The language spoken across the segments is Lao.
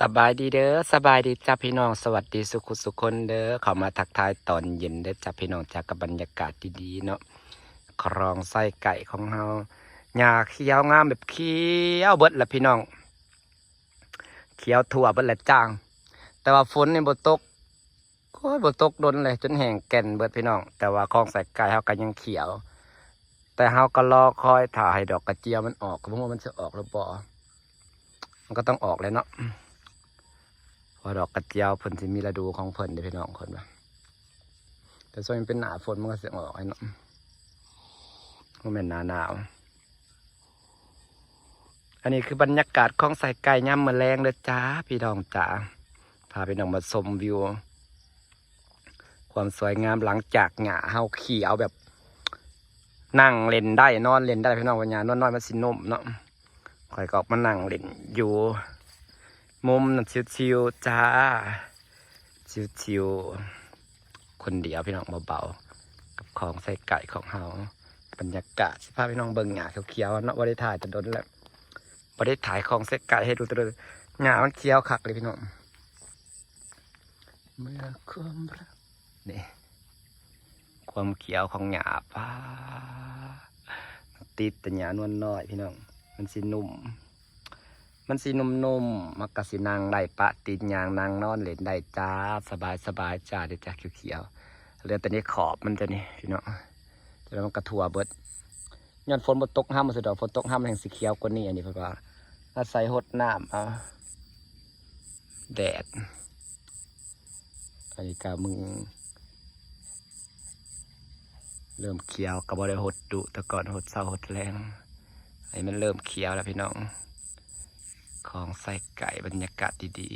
ສະບາຍດີເດີ ສະບາຍດີຈ້າພີ່ນ້ອງ ສະຫວັດດີສູ່ຄູ່ສູ່ຄົນເດີ ເຂົ້າມາທັກທາຍຕອນເຢັນເດີຈ້າພີ່ນ້ອງຈ້າ ກັບບັນຍາກາດດີໆເນາະ ຄອງໄຊໄກ່ຂອງເຮົາ ຫຍ້າຂຽວງາມ ແບບຂຽວເບິດລະພີ່ນ້ອງ ຂຽວທົ່ວເບິດລະຈ້າ ແຕ່ວ່າຝົນນີ້ບໍ່ຕົກ ໂອ້ຍ ບໍ່ຕົກດົນເລີຍ ຈົນແຫ້ງແກ່ນເບິດພີ່ນ້ອງ ແຕ່ວ່າຄອງໄຊໄກ່ເຮົາກໍຍັງຂຽວ ແຕ່ເຮົາກໍລໍຄອຍຖ້າໃຫ້ດອກກະຈຽວມັນອອກ ກໍບໍ່ຮູ້ວ່າມັນຊິອອກຫຼືບໍ່ ມັນກໍຕ້ອງອອກແຫຼະເນາະ ເພາະວ່າດອກກະຈຽວເພິ່ນຊິມີລະດູຂອງເພິ່ນເດ້ພີ່ນ້ອງ ເພິ່ນວ່າ ແຕ່ຊ່ວງນີ້ເປັນໜ້າຝົນມັນກໍຊິອອກແຫຼະເນາະ ບໍ່ແມ່ນໜ້າໜາວ. ອັນນີ້ຄືບັນຍາກາດຂອງໄຊໄກ່ຍາມມື້ແລງເດີຈ້າ ພີ່ນ້ອງຈ້າ ພາພີ່ນ້ອງມາຊົມວິວ ຄວາມສວຍງາມຫຼັງຈາກຫຍ້າເຮົາຂຽວແບບ ນັ່ງເລ່ນໄດ້ ນອນເລ່ນໄດ້ພີ່ນ້ອງ ວ່າຫຍ້ານວນນ້ອຍມັນຊິນຸ້ມເນາະ ຂ້ອຍກໍອອກມານັ່ງເລ່ນຢູ່ມຸມນັ້ນ ຊິວໆ ຈ້າ ຊິວໆ ຄົນດຽວພີ່ນ້ອງ ເບົາໆ ກັບຄອງໄຊໄກ່ຂອງເຮົາ ບັນຍາກາດ ຊິພາພີ່ນ້ອງເບິ່ງຫຍ້າຂຽວໆເນາະ ບໍ່ໄດ້ຖ່າຍແຕ່ດົນແລ້ວ ບໍ່ໄດ້ຖ່າຍຄອງໄຊໄກ່ໃຫ້ດູແຕ່ດົນ ຫຍ້າມັນຂຽວຄັກເລີຍພີ່ນ້ອງ ເມື່ອຄວາມລັກ ນີ້ ຄວາມຂຽວຂອງຫຍ້າ ປ້າ ຕິດແຕ່ຫຍ້ານວນນ້ອຍພີ່ນ້ອງ ມັນຊິນຸ້ມ ມັນຊິນຸ້ມໆ ມັນກໍຊິນັ່ງໄດ້ ປະຕີນຍ່າງນັ່ງນອນເລ່ນໄດ້ຈ້າ ສະບາຍໆ ຈ້າ ເດຈ້າ ຂຽວໆ ເຫຼືອແຕ່ໃນຂອບມັນ ແຕ່ນີ້ພີ່ນ້ອງ ແຕ່ລະມັນກໍທົ່ວເບິດ ຍ້ອນຝົນບໍ່ຕົກຮຳ ມັນຊິດອກ ຝົນຕົກຮຳແຮ່ງຊິຂຽວກວ່ານີ້ ອັນນີ້ເພິ່ນວ່າອາໄສຫົດນ້ຳເອົາ ແດດ ອັນນີ້ກະມຶງເລີ່ມຂຽວ ກໍບໍ່ໄດ້ຫົດດຸ ແຕ່ກ່ອນຫົດເຊົ້າຫົດແລງ ອັນນີ້ມັນເລີ່ມຂຽວແລ້ວພີ່ນ້ອງ ຂອງໄຊໄກ່ ບັນຍາກາດດີ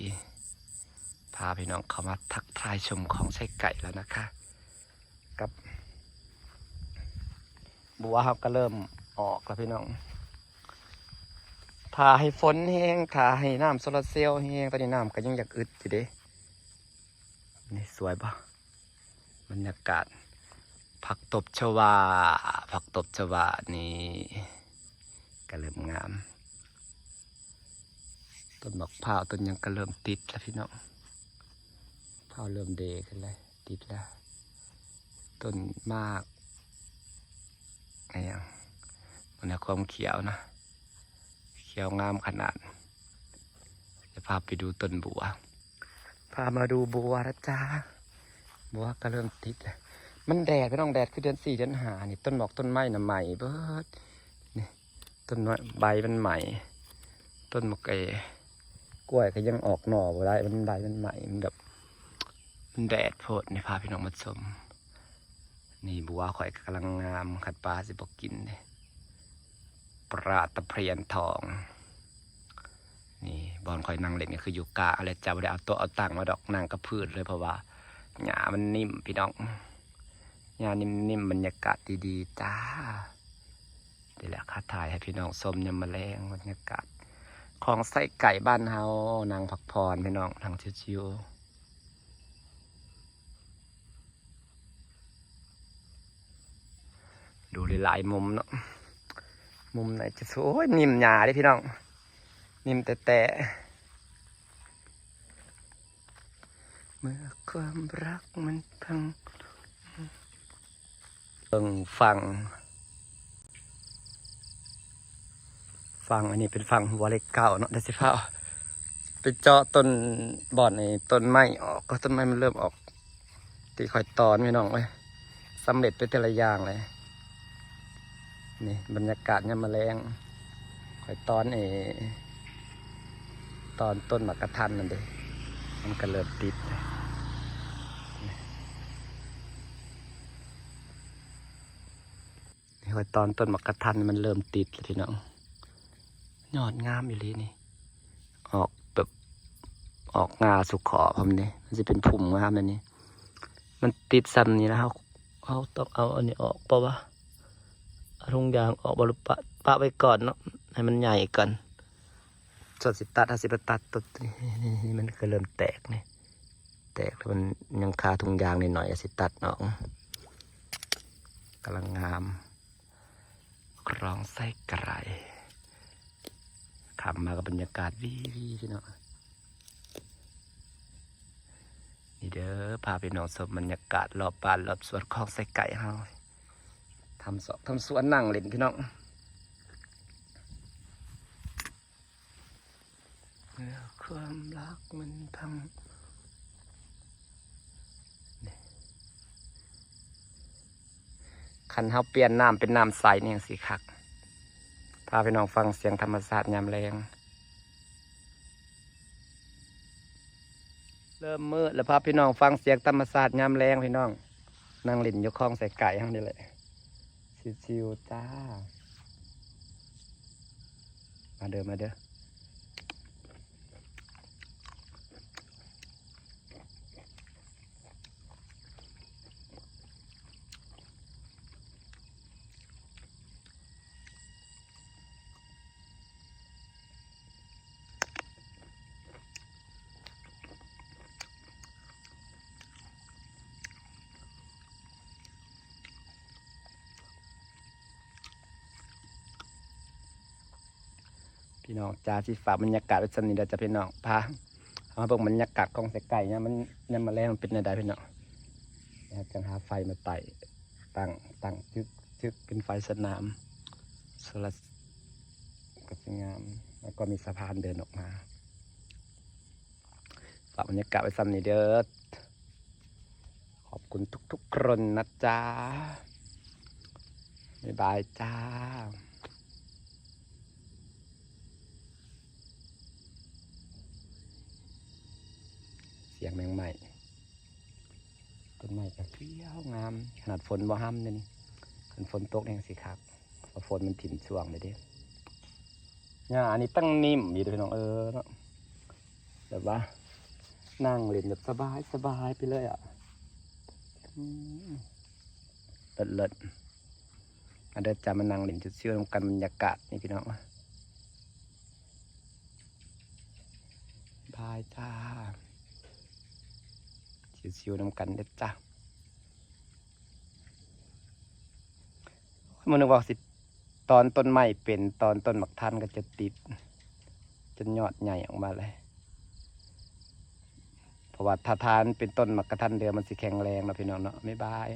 ໆ ພາພີ່ນ້ອງເຂົ້າມາທັກທາຍຊົມຂອງໄຊໄກ່ແລ້ວນະຄະ ກັບ ບົວເຮົາກໍເລີ່ມອອກແລ້ວພີ່ນ້ອງ ຖ້າໃຫ້ຝົນແຮງ ຖ້າໃຫ້ນ້ຳໂຊລາເຊວແຮງ ຕອນນີ້ນ້ຳກໍຍັງຢາກອຶດຢູ່ເດ້ ນີ້ສວຍບໍ່ ບັນຍາກາດ ຜັກຕົບຊະຫວ້າ ຜັກຕົບຊະຫວ້ານີ້ ກໍເລີ່ມງາມ ຕົ້ນໝາກພ້າວ ຕົ້ນຫຍັງກໍເລີ່ມຕິດແລ້ວພີ່ນ້ອງ ພ້າວເລີ່ມເດຂຶ້ນແລ້ວ ຕິດແລ້ວ ຕົ້ນໝາກ ອີຫຍັງ ມັນໃນຄວາມຂຽວນະ ຂຽວງາມຂະໜາດ ຈະພາໄປດູຕົ້ນບົວ ພາມາດູບົວນະຈ້າ ບົວກໍເລີ່ມຕິດແລ້ວ ມັນແດດພີ່ນ້ອງ ແດດຄືເດືອນສີ່ເດືອນຫ້ານີ້ ຕົ້ນໝາກຕົ້ນໄມ້ນະໄໝ້ເບິດ ນີ້ ຕົ້ນໄມ້ ໃບມັນໃໝ່ ຕົ້ນໝາກ ເອີ ກ້ວຍກໍຍັງອອກໜໍ່ບໍ່ໄດ້ ມັນໃບມັນໃໝ່ ມັນແບບ ມັນແດດໂພດ ນີ້ພາພີ່ນ້ອງມາຊົມ ນີ້ບົວຂ້ອຍກຳລັງງາມ ຄັນປາຊິບໍ່ກິນເດ້ ປາຕະພຽນທອງ ນີ້ບ່ອນຂ້ອຍນັ່ງເລ່ນກໍຄືຢູ່ກາງຫັ້ນແຫຼະ ຈະບໍ່ໄດ້ເອົາໂຕະເອົາຕັ່ງມາດອກ ນັ່ງກັບພື້ນເລີຍ ເພາະວ່າຫຍ້າມັນນິ້ມພີ່ນ້ອງ ຫຍ້ານິ້ມໆ ບັນຍາກາດດີໆ ຈ້າ ນີ້ແຫຼະ ຂ້າຖ່າຍໃຫ້ພີ່ນ້ອງຊົມຍາມມະແລງ ບັນຍາກາດຂອງໄຊໄກ່ບ້ານເຮົາ ນັ່ງພັກຜ່ອນພີ່ນ້ອງ ນັ່ງຊິວໆ ດູຫຼາຍໆມຸມເນາະ ມຸມໃນຈະ ໂອ້ຍ ນິ້ມຫຍ້າເດ້ພີ່ນ້ອງ ນິ້ມແຕ່ໆ ເມື່ອຄວາມຮັກມັນພັງ ເບິ່ງຝັ່ງ ຝັ່ງອັນນີ້ເປັນຝັ່ງຫົວເລກເກົ້າເນາະ ດຽວຊິພາໄປເຈາະຕົ້ນ ບ່ອນໄອ້ຕົ້ນໄມ້ອອກ ກໍຕົ້ນໄມ້ມັນເລີ່ມອອກ ທີ່ຂ້ອຍຕອນພີ່ນ້ອງເອີຍ ສຳເລັດໄປແຕ່ລະຢ່າງເລີຍ ນີ້ບັນຍາກາດຍາມມະແລງ ຂ້ອຍຕອນ ເອີ ຕອນຕົ້ນໝາກກະທັນນັ້ນເດ້ ມັນກໍເລີ່ມຕິດ ນີ້ຂ້ອຍຕອນຕົ້ນໝາກກະທັນ ມັນເລີ່ມຕິດແລ້ວພີ່ນ້ອງ ຍອດງາມອີ່ຫຼີນີ້ ອອກແບບ ອອກງ່າສູ່ຂໍພ້ອມເດ້ ມັນຊິເປັນພຸ່ມງາມແນວນີ້ ມັນຕິດຊ່ຳນີ້ແລ້ວ ເຮົາ ເຮົາຕ້ອງເອົາອັນນີ້ອອກ ເພາະວ່າ ເອົາຖົງຢາງອອກບໍ່ ຫຼື ປະ ປະໄວ້ກ່ອນເນາະ ໃຫ້ມັນໃຫຍ່ກ່ອນ ສ່ວນຊິຕັດ ເຮົາຊິໄປຕັດຕົ້ນນີ້ ນີ້ ນີ້ ນີ້ ມັນກໍເລີ່ມແຕກນີ້ ແຕກແລ້ວ ມັນຍັງຄາຖົງຢາງໜ້ອຍໆ ຊິຕັດອອກ ກຳລັງງາມ ຄອງໄຊໄກ່ ຂ້າມມາກໍບັນຍາກາດວີໆ ພີ່ນ້ອງ ເດີ ພາພີ່ນ້ອງຊົມບັນຍາກາດລອບບ້ານລອບສວນຂອງໄຊໄກ່ເຮົາ ທຳສອກທຳສວນ ນັ່ງຫຼິ້ນພີ່ນ້ອງ. ເມື່ອຄວາມລັກມັນພັງ ນີ້ ຄັນເຮົາປ່ຽນນ້ຳເປັນນ້ຳໃສນີ້ ຈັ່ງຊິຄັກ. ພາພີ່ນ້ອງຟັງສຽງທຳມະຊາດຍາມແລງ. ເລີ່ມມືດແລ້ວ ພາພີ່ນ້ອງຟັງສຽງທຳມະຊາດຍາມແລງພີ່ນ້ອງ. ນັ່ງຫຼິ້ນຢູ່ຂອງໄຊໄກ່ເຮົານີ້ແຫຼະ ຊິວໆ ຈ້າ. ມາເດີ ມາເດີ. ພີ່ນ້ອງຈ້າ ຊິຝາກບັນຍາກາດໄວ້ສ່ຳນີ້ເດີຈ້າພີ່ນ້ອງ. ພາເຮົາມາເບິ່ງບັນຍາກາດຂອງໄຊໄກ່ຍາມມັນ ຍາມມາແລງມັນເປັນແນວໃດພີ່ນ້ອງ. ແລ້ວຈັ່ງຫາໄຟມາໄຕ້ ຕັ້ງ ຕັ້ງຈຶກ ຈຶກ ເປັນໄຟສະໜາມໂຊລາ ກໍຊິງາມ ແລ້ວກໍມີສະພານເດີນອອກມາ. ຝາກບັນຍາກາດໄວ້ສ່ຳນີ້ເດີ. ຂອບຄຸນທຸກໆຄົນນະຈ້າ. ບາຍບາຍຈ້າ. ສຽງແມງໄມ້. ຕົ້ນໄມ້ກໍຂຽວງາມ ຂະໜາດຝົນບໍ່ຮຳເດນີ້. ຄັນຝົນຕົກແຮງຊິຄັກ ເພາະຝົນມັນຖິ້ມຊ່ວງເດ້. ຫຍ້າອັນນີ້ຕັ້ງນິ່ມຢູ່ເດ້ພີ່ນ້ອງເອີຍເນາະ ແບບວ່ານັ່ງຫຼິ້ນແບບສະບາຍສະບາຍໄປເລີຍອະ. ອືມ ເລີດໆ. ມາເດີຈ້າ ມານັ່ງຫຼິ້ນຊິວໆນຳກັນ ບັນຍາກາດນີ້ພີ່ນ້ອງ. ບາຍຈ້າ ຊິວໆນຳກັນເດີຈ້າ. ມື້ໜຶ່ງວ່າຊິຕອນຕົ້ນໄມ້ເປັນ ຕອນຕົ້ນໝາກທັນກໍຈະຕິດ ຈົນຍອດໃຫຍ່ອອກມາເລີຍ. ເພາະວ່າຖ້າທານເປັນຕົ້ນໝາກກະທັນເດີ ມັນຊິແຂງແຮງເນາະພີ່ນ້ອງເນາະ. ບາຍບາຍ.